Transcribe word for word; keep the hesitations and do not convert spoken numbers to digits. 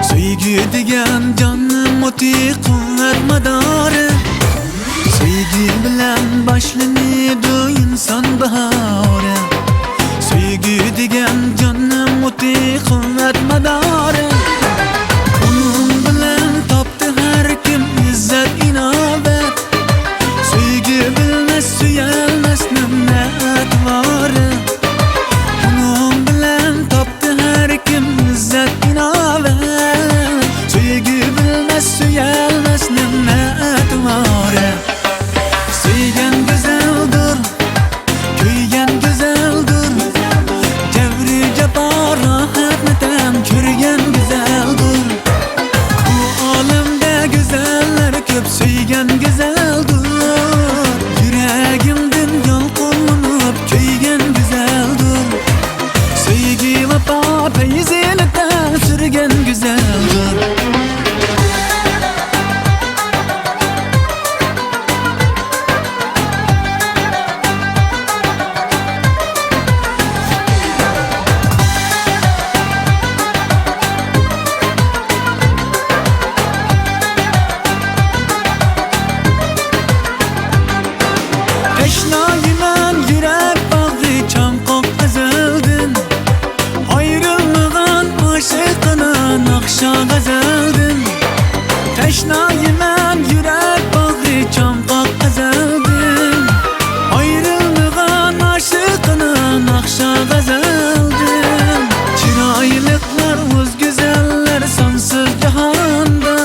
سۆيگۈ دېگەن جاننىڭ ئوتى، قۇۋۋەت مادارى. سۆيگۈ بىلەن باشلىنىدۇ ئىنسان باھارى. سۆيگۈ دېگەن جاننىڭ ئوتى، قۇۋۋەت مادارى. ئۇنىڭ بىلەن تاپتى ھەر كىم ئىززەت ئىناۋەت. سۆيگۈ بىلمەس سۆيەلمەسنىڭ نە ئەتىۋارى. ئۇنىڭ بىلەن تاپتى ھەر كىم ئىززەت ئىناۋەت. سۆيگۈ بىلمەس سۆيەلمەسنىڭ نە ئەتىۋارى. سۆيگەن گۈزەلدۇر، كۆيگەن گۈزەلدۇر. جەۋرى جاپا راھەتنى تەڭ كۆرگەن گۈزەلدۇر. بۇ ئالەمدە گۈزەللەر كۆپ، سۆيگەن گۈزەلدۇر. يۈرەگىڭدىن يالقۇنلىنىپ كۆيگەن گۈزەلدۇر. سۆيگۈ ۋاپا پەيزىنى تەڭ سۈرگەن گۈزەلدۇر. تەشنايىمەن يۈرەك باغرى چاڭقاق ئەزەلدىن، ئايرىلمىغان ئاشىقىنا ناخشا غەزەلدىن. تەشنايىمەن يۈرەك باغرى چاڭقاق ئەزەلدىن، ئايرىلمىغان ئاشىقىنا ناخشا غەزەلدىن. چىرايلىقلار، ئۆز گۈزەللەر سانسىز جاھاندا،